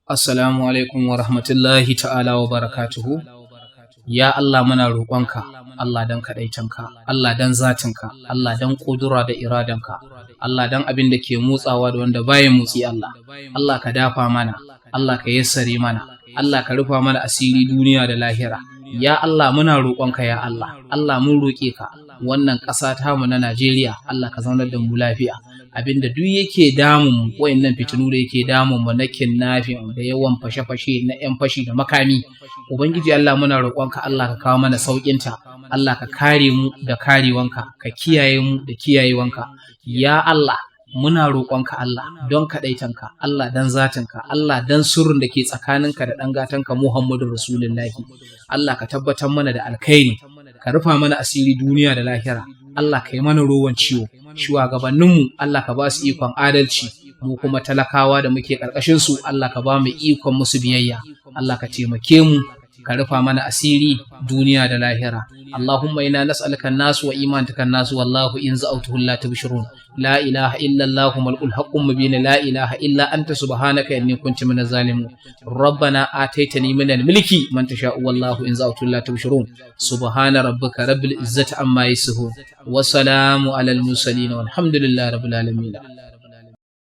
Assalamu alaikum wa rahmatullahi ta'ala wa barakatuhu. Ya Allah, muna roƙonka, Allah don kaɗaitanka, Allah don zatinka, Allah don ƙudura da iradanka, Allah don abin da ke motsawa da wanda baya motsi Allah. Allah ka dafa mana, Allah ka yassare mana, Allah ka rufa mana asiri duniya da lahira. Ya Allah, muna roƙonka ya Allah, Allah mun roƙe ka, wannan ƙasa tamu na Najeriya, Allah ka zaunar da mu lafiya. Abinda duk yake damun mu, wayannan fitinu da yake damun mu na kidnapping da yawan fashe-fashe na 'yan fashi da makami. Ubangiji Allah, muna roƙonka, Allah ka kawo mana sauƙinta, Allah ka kare mu da karewanka, ka kiyaye mu da kiyayewanka. Ya Allah, muna roƙonka, Allah don kaɗaitanka, Allah don zatinka, Allah don sirrin da ke tsakaninka da ɗan gatanka Muhammadu Rasulullahi. Allah ka tabbatar mana da alkhairi, ka rufa mana asiri duniya da lahira. Allah ka yi mana rowan ciwo. Shugabanninmu, Allah ka ba su ikon adalci, mu kuma talakawa da muke ƙarƙashin su, Allah ka ba mu ikon musu biyayya. Allah ka taimake mu, ka rufa mana asiri duniya da lahira. Allahumma inna nas'aluka an-nas wa imanaka an-nas wallahu in za'awtuhu la tubshirun. La ilaha illa Allah mal'ul haqqum mubin. La ilaha illa anta, subhanaka inni kuntu minaz zalimin. Rabbana ataitani minal mulki man tasha'u wallahu in za'awtuhu la tubshirun. Subhana rabbika rabbil izzati amma yasifun wa salamu alal mursalin, walhamdulillahi rabbil alamin.